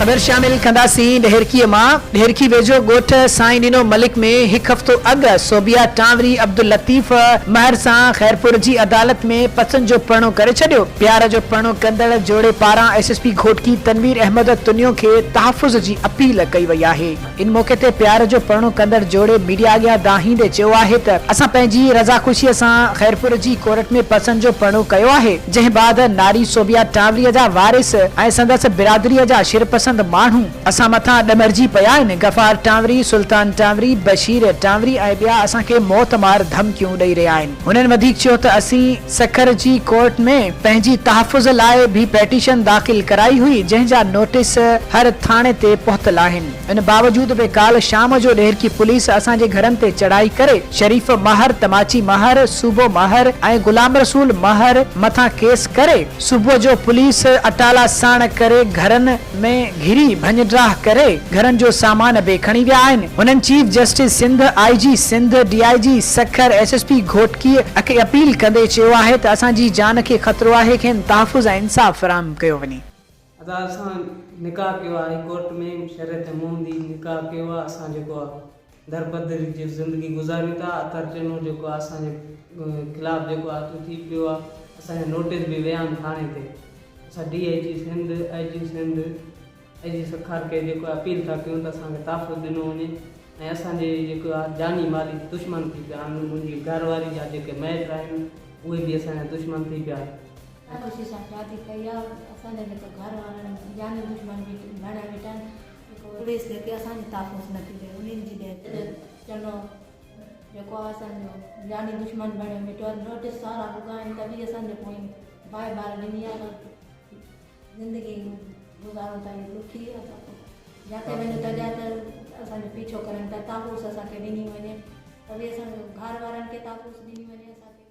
خبر شامل ڪنداسين ڏهرڪيء مان، ڏهرڪي ويجهو ڳوٺ سائين ڏنو ملڪ ۾ هڪ هفتو اڳ صوبيا ٽانوري عبداللطيف مهر سان خيرپور جي عدالت ۾ پسند جو پرڻو ڪري ڇڏيو. پيار جو پرڻو ڪندڙ جوڙي پاران S S P Ghotki Tanveer Ahmed Tunio کي تحفظ جي اپيل ڪئي وئي آهي. ان موقعي تي پيار جو پرڻو ڪندڙ جوڙي ميڊيا اڳيان دانهيندي چيو آهي ته اسان پنهنجي رضا خوشيء سان خيرپور جي ڪورٽ ۾ پسند جو پرڻو ڪيو آهي جنهن بعد ناري صوبيا ٽانوريء جا وارث ۽ سندس برادريء جا شرپسند ماڻهو اسان مٿان ڏمرجي پيا آهن، غفار ٽانوري، سلطان ٽانوري، بشير ٽانوري ۽ ٻيا اسان کي موت مار ڌمڪيون ڏئي رهيا آهن. هنن وڌيڪ چيو ته اسين سکر جي ڪورٽ ۾ پنهنجي تحفظ لاء به پيٽيشن داخل ڪرائي هئي جنهن جا نوٽيس هر ٿاڻي تي پهتل آهن ان باوجود به ڪالهه شام جو ڏهرڪي پوليس اسان جي گهرن تي چڙهائي ڪري شريف مهر، تماچي مهر، صوبو مهر ۽ غلام رسول مهر مٿان ڪيس ڪري صبح جو پوليس اٽالا ساڻ ڪري گهرن ۾ گهري ڀڃ ڊاهه ڪري گهرن جو سامان به کڻي ويا آهن. هنن chief justice Sindh, I G Sindh, D I G Sukkur, S S P Ghotki کي اپيل ڪندي چيو آهي ته اسان جي جان کي خطرو آهي کين تحفظ ۽ انصاف فراهم ڪيو وڃي. ادا اسان نڪاح ڪيو آ هائي ڪورٽ ۾ شريعت محمدي نڪاح ڪيو آ اسان جيڪو آ دربدري جي زندگي گذاريون ٿا اطهر چنو جيڪو آ اسان جي خلاف جيڪو آ اٿي پيو آ اسان جا نوٽيس به ويا آهن ٿاڻي تي اسان D I G Sindh I G Sindh I G Sukkur کي جيڪو اپيل ٿا ڪيون ته اسان کي تحفظ ڏنو وڃي ۽ اسان جي جيڪو آ جاني مالي دشمن ٿي پيا آهن منهنجي گهر واري جا جيڪي مائٽ آهن اهي به اسان جا دشمن ٿي پيا آهن. خوشي سان شادي ڪئي آ اسان جا جيڪا گهر وارا آهن جاني دشمن بڻيا ويٺا آهن جيڪو پوليس جيڪي اسان جي تحفظ نٿي ڏي انهن جي ڏي چنو جيڪو آ اسان جو جاني دشمن بڻيو ويٺو آ نوٽيس سارا ڀڳا آهن ته به اسان جي پوئين باهه ٻار ڏني آ زندگي گذارون ٿا اهي ڏکي اسان جاتي وڃون ته جاتي اسان جو پيڇو ڪرن ٿا تحفظ اسان کي ڏني وڃي ته به اسان گهر وارن کي تحفظ ڏني وڃي اسان کي.